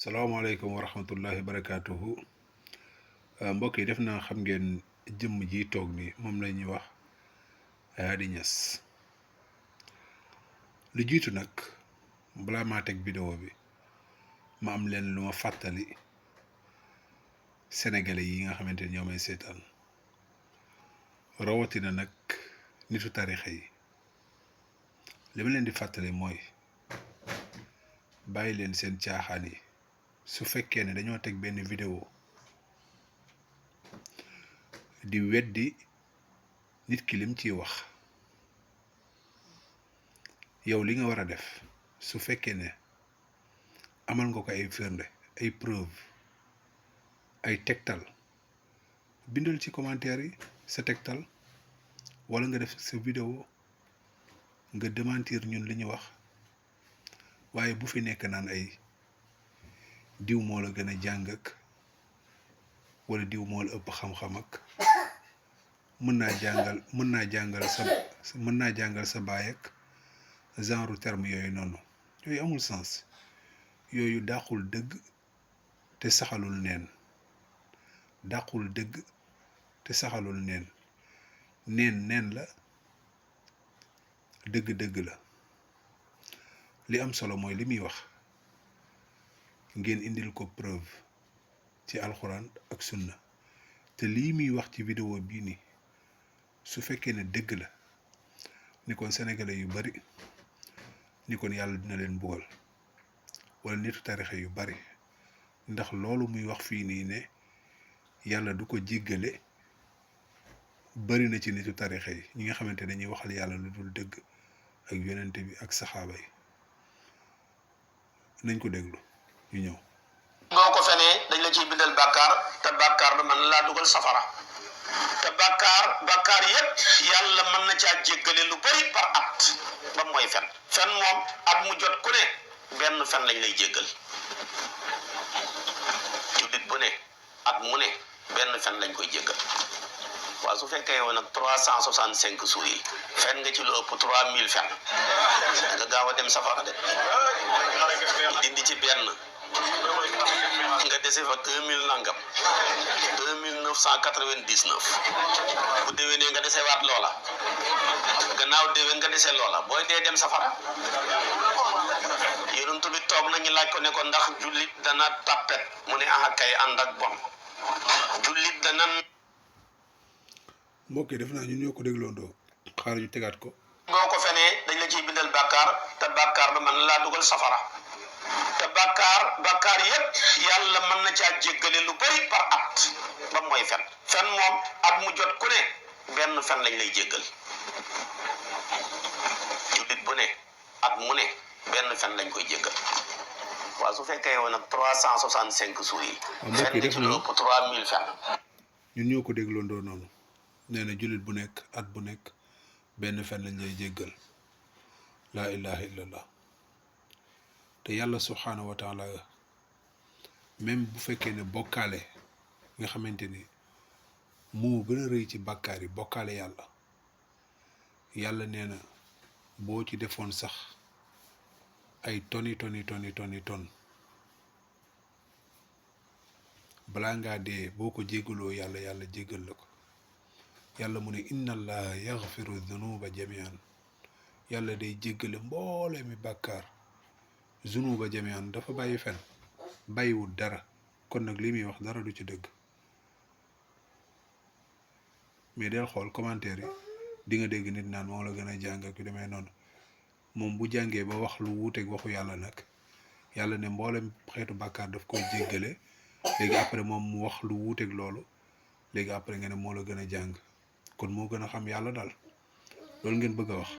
salaamaaleykum wa rahmatullahi wa barakaatuhu mbokk yi def naa xam ngeen jëmm ji toog ni moom la ñuy wax Hady Niass lu jiitu nag balaa maa teg vidéo bi ma am leen lu ma fàttali sénégalais yi nga xamante ni ñoo may seetaan rawatina nag nitu tarixa yi li ma leen di fàttali mooy bàyyi leen seen caaxaan yi. su fekkee ne dañoo teg benn vidéo di weddi nit ki lim ciy wax yow li nga war a def su fekkee ne amal nga ko ay firnde ay preuve ay tegtal bindal ci commentaire yi sa tegtal wala nga def sa vidéo nga démentir ñun li ñu wax waaye bu fi nekk naan ay diw moo la gën a jàng ak wala diw moo la ëpp xam-xam ak mën naa jàngal sa baay ak genre terme yooyu noonu yooyu amul sens yooyu dàqul dëgg te saxalul neen neen la dëgg la li am solo mooy li muy wax ngeen indil ko preuve ci alxuraan ak sunna te lii muy wax ci vidéo bii nii su fekkee ne dëgg la ni kon sénégalais yu bari ni kon yàlla dina leen mbugal wala nitu tarixa yu bari ndax loolu muy wax fii nii ne yàlla du ko jéggale bari na ci nitu tarixa yi ñi nga xamante dañuy waxal yàlla lu dul dëgg ak yonente bi ak saxaaba yi nañ ko déglu ñu ñëw. boo ko fenee dañ la ciy bindal bàkkaar te bàkkaar ba mën na laa dugal safara te bàkkaar yépp yàlla mën na caa jéggale lu bari par at ba mooy fen moom at mu jot ku ne benn fen lañ lay jéggal jullit bu ne at mu ne benn fen lañ koy jéggal waaw su fekkee yow nag 365 jours yi fen nga ci lu ëpp 3000 fen nga gaaw a dem safara de dindi ci benn nga dese fa 2000 nangam 2999 bu déwénee nga dese waat loola gannaaw déwén nga dese loola booy dee dem safara yonent bi toog nañu laaj ko ne ko ndax jullit dana tappet mu ne ah kay ànd ak bon jullit dana. mbokk yi def naa ñun ñoo ko dégloondoo xaar ñu tegaat ko. boo ko fenee dañ la ciy bindal bàkkaar te bàkkaar ba mën na laa dugal safara te bàkkaar yépp yàlla mën na caa jéggale lu bari par at ba mooy fen moom at mu jot ku ne benn fen lañ lay jéggal jullit bu ne at mu ne benn fen lañ koy jéggal waaw su fekkee yow nag 365 jours yi fen nga ci lu ëpp 3000 fen ñun ñoo ko dégloondoo noonu nee na jullit bu nekk at bu nekk benn fen lañ lay jéggal laa ilaha illallah te yàlla subhaanahu wa taala même bu fekkee ne bokkaale nga xamante ni moo gën a rëy ci bàkkaar yi bokkaale yàlla nee na boo ci defoon sax ay toni balaa ngaa dee boo ko jéggaloo yàlla jéggal la ko yàlla mu ne inna allaha yaxfiru dunuba jamian yàlla day jéggale mboole mi bàkkaar zunuba jamian dafa bàyyi fen bàyyiwul dara kon nag li muy wax dara du ci dëgg mais del xool commentaire yi di nga dégg nit naan moom la gën a jàng ak yu demee noonu moom bu jàngee ba wax lu wuuteeg waxu yàlla nag yàlla ne mboolem xeetu bàkkaar daf koy jéggale léegi après moom mu wax lu wuuteeg loolu léegi après nga ne moo la gën a jàng kon moo gën a xam yàlla daal loolu ngeen bëgg a wax.